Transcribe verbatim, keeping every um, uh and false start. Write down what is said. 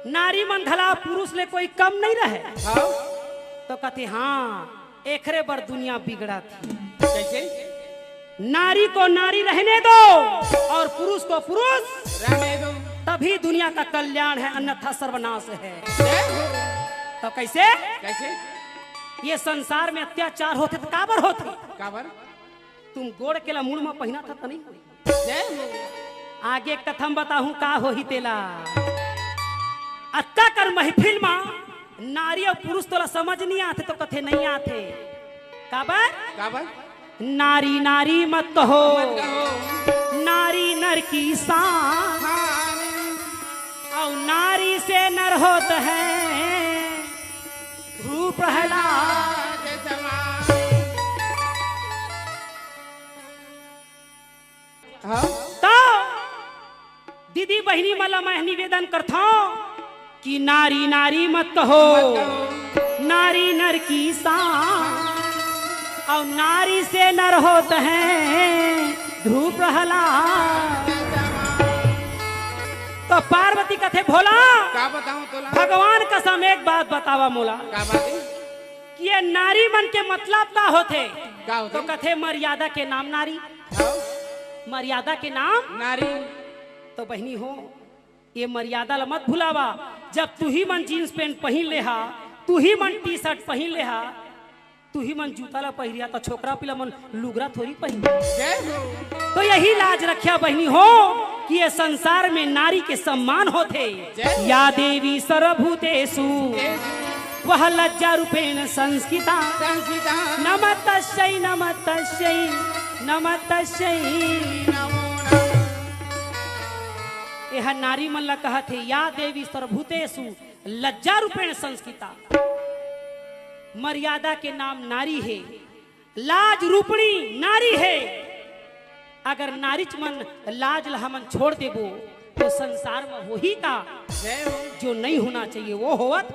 नारी मन घला पुरुष ले कोई कम नहीं रहे। हाँ। तो कथे, हाँ, एखरे बर दुनिया बिगड़त हे। कैसे? नारी को नारी रहने दो और पुरुष को पुरुष, रहने दो। तभी दुनिया का कल्याण है, अन्यथा सर्वनाश है। जय हो। तो कैसे? कैसे? ये संसार में अत्याचार होथे त काबर होथे? काबर? तुम गोड़ के ला मुड़ म पहिना था त नहीं होई। जय हो। आगे कथा म बताहूं का होही तेला। अतका कर महफिल म नारी अउ पुरुष तोला समझ नहीं आथे तो कथे नहीं आथे। काबर? काबर? नारी नारी मत कहो। मत कहो। नारी नर की शान। शान। अउ नारी से नर होत है भ्रू प्रहलाद। हाँ। तो दीदी बहिनी मन ला मैं निवेदन करथौं कि नारी नारी मत कहो, मत कहो। नारी नर की शान, अउ नारी से नर होत हैं भ्रू प्रहलाद। तो पार्वती कथे, भोला, का बताऊं तोला? भगवान कसम एक बात बतावा मोला। का बात है? कि ये नारी मन के मतलब का होथे? का होथे? तो कथे, मर्यादा के नाम नारी। हाँ। मर्यादा के नाम नारी। तो बहिनी हो, ये मर्यादा ला मत भुलावा। जब तुही मन जींस पैंट पहिन ले हा, तुही मन टी शर्ट पहिन ले हा, तुही मन जूता ला पहिरिया, त छोकरा पिला मन लुगरा थोड़ी पहिन। जय हो। तो यही लाज रख्या बहिनी हो कि ये संसार में नारी के सम्मान होथे। जय हो। या देवी सर्वभूतेषु, देवी। वह लज्जा रूपेण संस्थिता। संस्थिता। नमस्तस्यै, नमस्तस्यै, नमस्तस्यै। नमो नमः। एह नारी मन ला कहत हे, या देवी सर्वभूतेषु लज्जा रूपेण संस्थिता। मर्यादा के नाम नारी हे, लाज रूपणी नारी हे। अगर नारीच मन लाज ला हमन छोड़ देबो, तो संसार में होही का? जय हो। जो नहीं होना चाहिए, वो होवत।